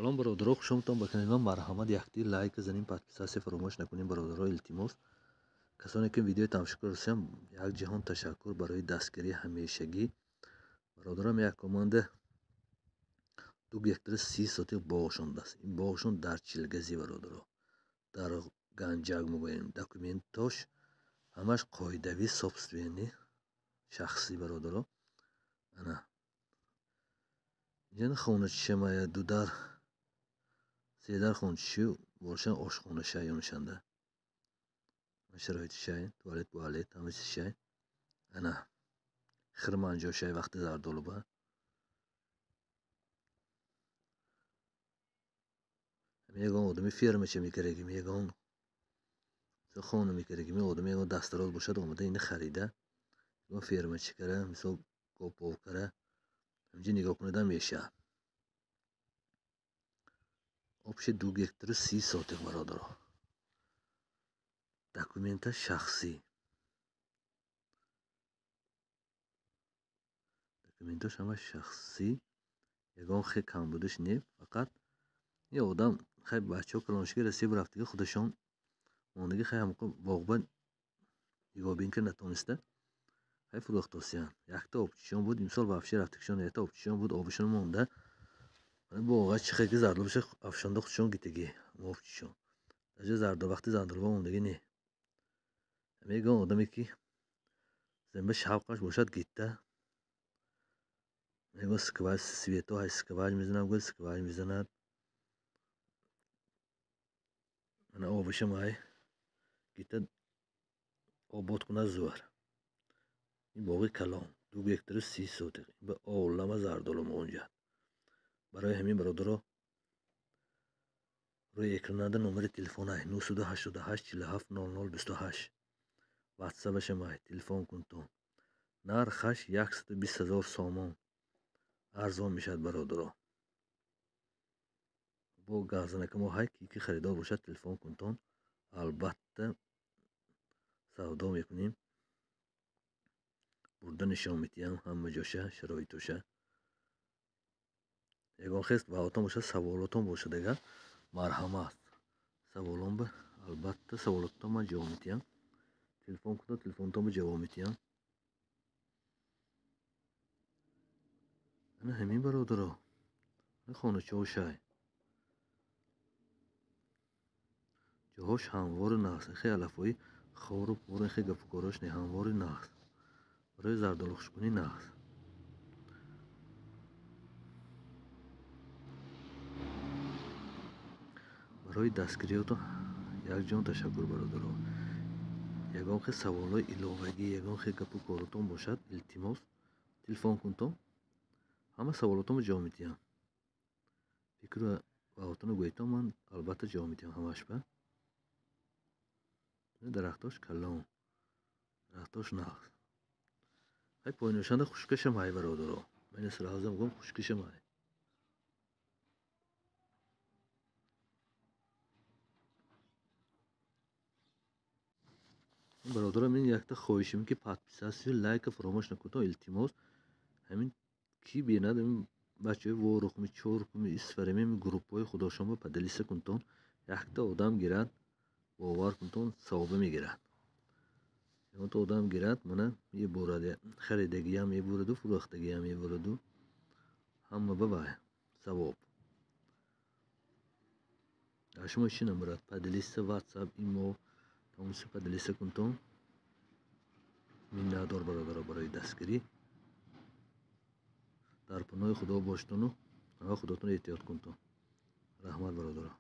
Салом бародаро, хушомадтон ба канали ман. Марҳамат, якти лайк занем, подписаться фаромӯш накунем бародаро, илтимос. Касоне ки видеои тамошо кардасиям, як ҷаҳон ташаккур барои дастгирии ҳамешагӣ. Бародарам, як команда 2 гектар 30 сотих боғшон даст. Ин боғшон дар Чилгази бародаро, дар Ганҷак мегӯем. Документош ҳамаш қоидавӣ, собственный, шахсӣ бародаро. Ана инҷа хоначишамая, дудар седар хоначишу бошан, ошхонаша ёнашанда шароитишай, туалет буалет ҳама чизшай. Ана хирманҷошай вақти зардолуба. Ягон одами фермача мекардагим, ягон хона мекардагим, одами ягон дастароз бошад, омада ина харида, ягон фермача кара, мисол гопов кара, ҳаминҷа нигоҳ кунадам мешавад. Общий 2 гектар 30 сотих бародаро. Документа шахсӣ. Документош ҳама шахсӣ, ягон хел камбудиш не, фақат ин одам хай бачаҳо калоншига расида рафтига, худашон мондагӣ, хай ҳамоқа боғба нигоҳбин ка натониста, хай фурӯхтосиянд. Якта обчишон буд, имсол вообще рафтагишон, якта обчишон буд, обишон монда. Боға чӣ хел ки зардолуша афшонда худшон гитагӣ обчишон. Даже зардол вақти зардолба мондагӣ не. Ягон одаме ки земба шавқаш бошад, гитта. Ягон скваж свето ҳай скваж мезанад, гӯяд скваж мезанад. Ана обишам ҳай гитта обод кунад зӯр. Ин боғи калон 2 гектар 30 сотих. Ба олама зардолу меғунҷад. Барои ҳамин бародаро, рӯи экранада номери телефон ай 988 47 00 28. Ватсапашам ай, телефон кунтон. Нархаш 120 000 сомон. Арзон мешавад бародаро. Бо газанака мо ҳай, ки харидор бошад, телефон кунтон. Албатта савдо мекунем. Бурда нишон медиҳам ҳама ҷоша, шароитоша. Ягон хел ваъотон бошад, саволотон бошад, агар марҳамат. Саволон ба албатта саволотон ман ҷавоб медиҳам. Телефон кунед, телефонтон ба ҷавоб медиҳам. Ана ҳамин бародаро. Хоначаҳошай. Ҷоҳош ҳамвори нағз. Хеле алафҳои хору пору, хеле гапу корош не, ҳамвори нағз. Барои зардолухушкунӣ нағз. Барои дастгириётон як ҷон ташаккур бародаро. Ягон хел саволҳои иловагӣ, ягон хел гапу коротон бошад, илтимос телефон кунтон. Ҳама саволотонро ҷавоб медиҳам. Фикру ваъотонро гӯетон, ман албатта ҷавоб медиҳам ҳамашба. Дарахтош калон, дарахтош нағз. Хай поиношанда хушкашам ҳай бародаро. Ман ина сразу мегӯям, хушкашам ҳай. Бародаро, ман якта хоҳишем ки подписаться, лайка фаромӯш накунед, илтимос. Ҳамин ки бинад, ҳамин бачаҳои Ворухми, Чоркуми, Исфарами, ҳамин группҳои худошонба поделиться кунтон. Якта одам гирад, бовар кунтон, савоба мегирад. Ягонта одам гирад, мана мебурад, харидагиам мебураду, фурӯхтагиам мебураду. Ҳама ба вай савоб. Дар шумо чӣ намурад? Поделиться WhatsApp, имо, тамоси поделиться кунтон. Миннатдор бародаро барои дастгирӣ. Дар паноҳи Худо боштону ва худотон эҳтиёт кунтон. Раҳмат бародаро.